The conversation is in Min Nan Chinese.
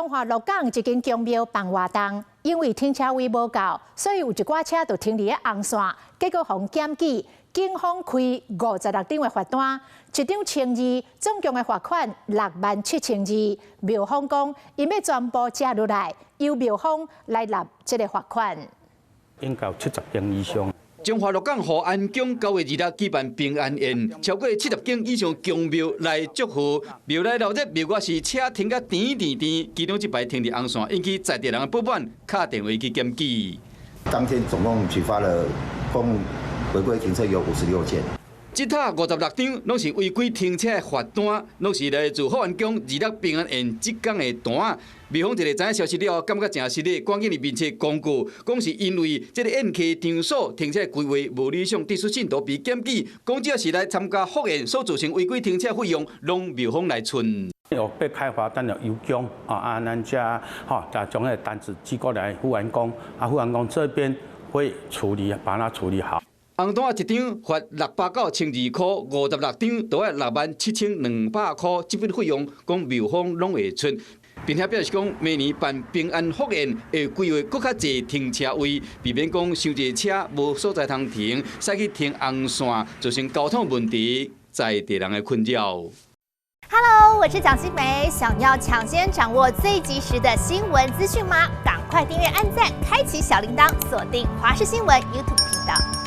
彰化鹿港一間宮廟辦活動，因為停車位無夠，所以有一寡車就停佇咧紅線，結果予檢舉，警方開56張的罰單，一張千二，總共的罰款6萬7千二。廟方講，𪜶欲全部食落來，由廟方來納這个罰款。應該有70間以上。彰化鹿港福安宮9月26舉辦平安宴，超過70間以上宮廟來祝賀。廟內鬧熱，廟外是車停甲甜甜甜，其中一排停佇紅線，引起在地人的不滿，敲電話去檢舉。當天總共舉發了共違規停車有56件。這塔56張攏是違規停車的罰單，攏是來自福安宮26平安宴這工的單。廟方一个知影消息了後，感覺誠失禮，趕緊佇面冊公告，講是因為這个宴客場所停車規劃無理想，致使信徒被檢舉。講只要是來參加福宴所造成違規停車費用，攏廟方來出。有被開罰單的有宮啊，啊，咱遮吼，就將那個單子寄過來福安宮，啊，福安宮這邊會處理，把它處理好。紅單一張罰609千2箍，56張就愛6萬7千2百箍，這筆費用講廟方攏會出，並且表示講明年辦平安福宴會規劃閣較濟停車位，避免講傷濟車無所在通停，駛去停紅線，造成交通問題，在地人的困擾。 Hello，我是蔣新梅，想要搶先掌握最及時的新聞資訊嗎？趕快訂閱、按讚、開啟小鈴鐺，鎖定華視新聞 YouTube 頻道。